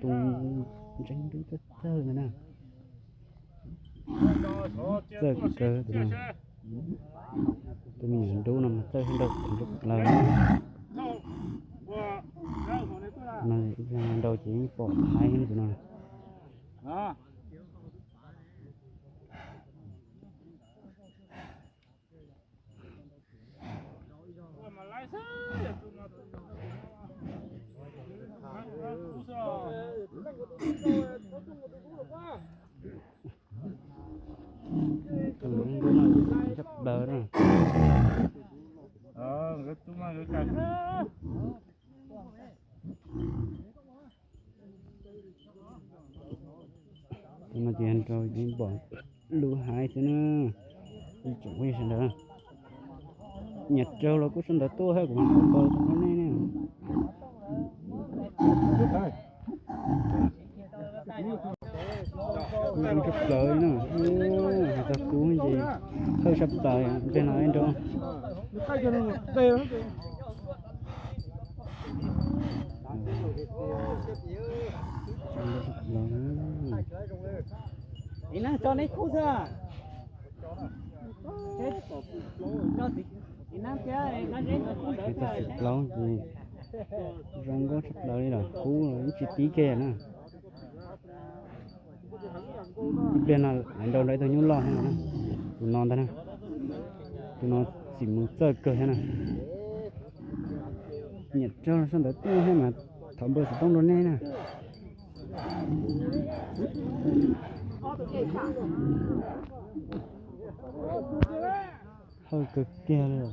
Tus ntseeg dub txawj txawj ntawd na. Txawj kawg tus no. Tus me nyuam dub no mas txawj sab nraud thaum nruab plaws. No ib pliag nrau ces yeej pom thaib tus no. Tus no tshaj plaws na. Tus no ces nrau yeej pom lub haiv xwb na. Ib tsoom phooj ywg sawv daws, nyiam raug los kuj sawv ntawd tuaj thiab, kuv mam qhia tau rau nej ne. Zoo tshaj plaws na, hais txog kub ces thawj tshaj plaws, pliag no ib nrau. Ib nab tso neb kub xwb. Ib nab thiab, nab zeb no kub ntawd. Txog xiam plaub ces zoo nkauj tshaj plaws li lawm, kub los yeej tsis tib kiag na. Ib pliag no lawv nrau nrau ib tug nyuj loj thiab no, tus no ntag na. Tus no xim mus txawj kawg thiab na. Nyiam raug sab ntawd tuaj thiab mas thov npawb xov tooj rau nej na. Hawj kawg kiag li.